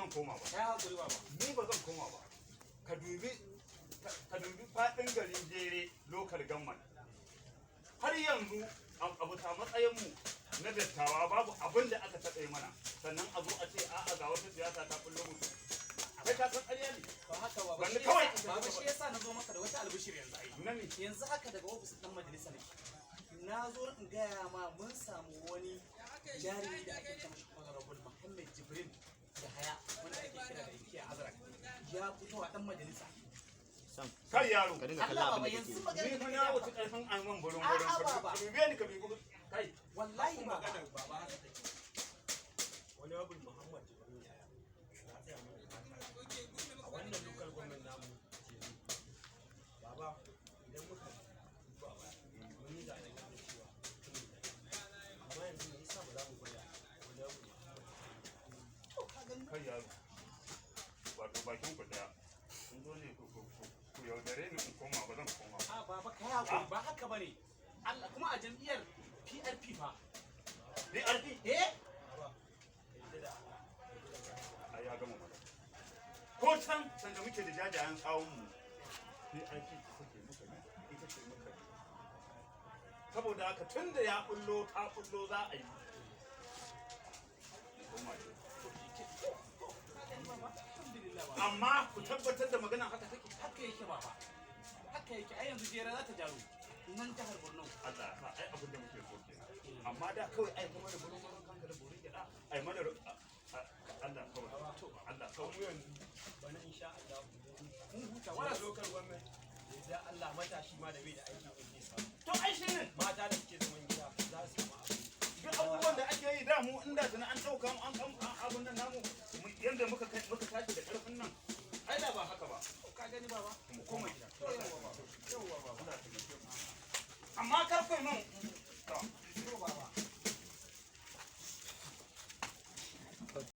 zan koma ba. Kai hakuri, baba. Ni ba zan koma ba. Ka dubi faɗin garin Jere Local Government. Har yanzu a bisa matsayinmu na dattawa, babu abin da aka taɓa yi mana. Sannan a zo a ce a'a, ga wata siyasa ta kullo musu. Kai ka san ƙarya ne. Ba haka ba. Wani kawai. Baba, shi yasa na zo maka da wata albishir yanzu ai. Na ne? Yanzu haka daga ofis ɗin majalisa nake. Na zo in gaya ma mun samu wani jarumi da ake kama shi Honorable Muhammad Jibrin da Haya, wanda ake kira da Inkiya Azrak, ya fito a ɗan majalisa. Kai yaro. Ka dinga kallon Allah abin baba, da yanzu kake. magana Ni da fa kake na gaya wuce ma. ƙarfin aiman burin A'a, burin. baba. Ka dube ni, ka dubi kai. Wallahi baba. Maganar baba haka take. Honorable Muhammad Jibrin Yaya ya tsaya mana takara a wannan local government namu Jere. Baba, idan muka duba baya, mun yi zaɓen da cewa mutumin da, amma yanzu me yasa ba za mu gwada Honorable Muhammad? To ka gani. Kai yaro, wato bakin ku daya. Kun zo ne ku yaudare ni in koma. Ba zan koma ba. A baba, kai hakuri, ba haka bane. Allah, kuma a jam'iyyar PRP fa. DRP? Eh. Baba, ka yarda da Allah, ka yarda da Allah. Ai ya gama magana. Ko can sanda muke da jajayen tsawon mu, PRP ita ce muka yi, ita ce muka yi. Saboda haka tun da ya bullo, ta bullo, za a yi. Koma ce. Ka gani baba, alhamdulillah baba. Amma ku tabbatar da magana haka take? Haka yake baba, haka yake. Ai yanzu Jere za ta jaru nan jihar Borno. Allah ya sa, ai abin da muke so kenan. Amma da kawai ai kuma da burin burin kanka da burin gyaɗa, ai mana Allah kawai. Allah kawai. Mu yanzu bana insha Allah Mun huta. wala Wala. Local government, da Allah, matashi ma da bai da aiki zai samu. To ai shi ne. Mata da suke zaman gida za su samu abu. Duk abubuwan da ake yi da mu, inda tuna an ɗauka mu an kan abun nan namu yanda muka kai muka tashi da ƙarfin nan, ai da ba haka ba. Ka gani baba. Mu koma gida. Yawwa baba, yawwa baba. Amma kar kai min.